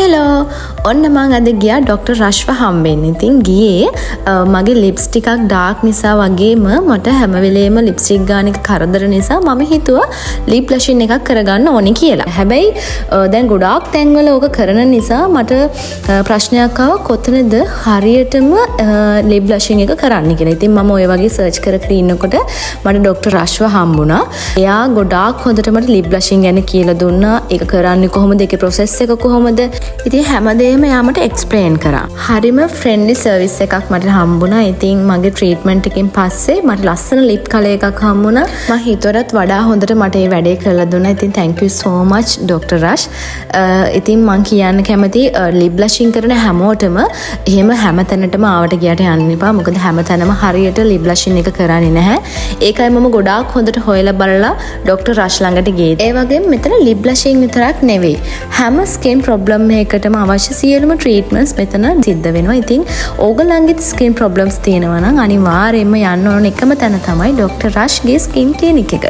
Hello, ඔන්න මං අද ගියා ඩොක්ටර් රශ්ව හම්බෙන්න. ඉතින් ගියේ මගේ ලිප්ස් ටිකක් ඩාර්ක් නිසා වගේම මට හැම වෙලේම ලිප්ස්ටික් ගාන එක කරදර නිසා මම හිතුවා ලිප් බ්ලෂින් එකක් කරගන්න ඕනේ කියලා. හැබැයි දැන් ගොඩාක් තැන්වල ඕක කරන නිසා මට ප්‍රශ්නයක් ආවා කොතනද හරියටම ලිප් බ්ලෂින් එක කරන්න කියලා. ඉතින් මම ඔය වගේ සර්ච් කර කර ඉන්නකොට මට ඩොක්ටර් රශ්ව හම්බුණා. එයා ගොඩාක් හොඳට මට ලිප් බ්ලෂින් ගැන කියලා දුන්නා. ඒක කරන්නේ කොහොමද? ඒකේ ප්‍රොසෙස් එක කොහොමද? ඉතින් හැමදේම එයා මට එක්ස්ප්ලේන් කරා. හරිම ෆ්‍රෙන්ඩ්ලි සර්විස් එකක් මට හම්බුණා. ඉතින් මගේ ට්‍රීට්මන්ට් එකෙන් පස්සේ මට ලස්සන ලිප් කලර් එකක් හම්බුණා. මං හිතුවටත් වඩා හොඳට මට මේ වැඩේ කරලා දුන්නා. ඉතින් thank you so much, Dr. Rush. ඉතින් මං කියන්න කැමති ලිප් බ්ලෂින් කරන හැමෝටම එහෙම හැම තැනටම ආවට ගියාට යන්න එපා. මොකද හැම තැනම හරියට ලිප් බ්ලෂින් එක කරන්නේ නැහැ. ඒකයි මම ගොඩාක් හොඳට හොයලා බලලා ඩොක්ටර් රෂ් ළඟට ගියේ. ඒ වගේම මෙතන ලිප් බ්ලෂින් විතරක් නෙවෙයි, හැම ස්කින් ප්‍රොබ්ලම් එකකටම අවශ්‍ය සියලුම ට්‍රීට්මන්ට්ස් මෙතන සිද්ධ වෙනවා. ඉතින් ඕගොල්ලන්ගෙත් ස්කින් ප්‍රොබ්ලම්ස් තියෙනවා නම් අනිවාර්යයෙන්ම යන්න ඕන එකම තැන තමයි ඩොක්ටර් රෂ්ගේ ස්කින් ක්ලිනික් එක.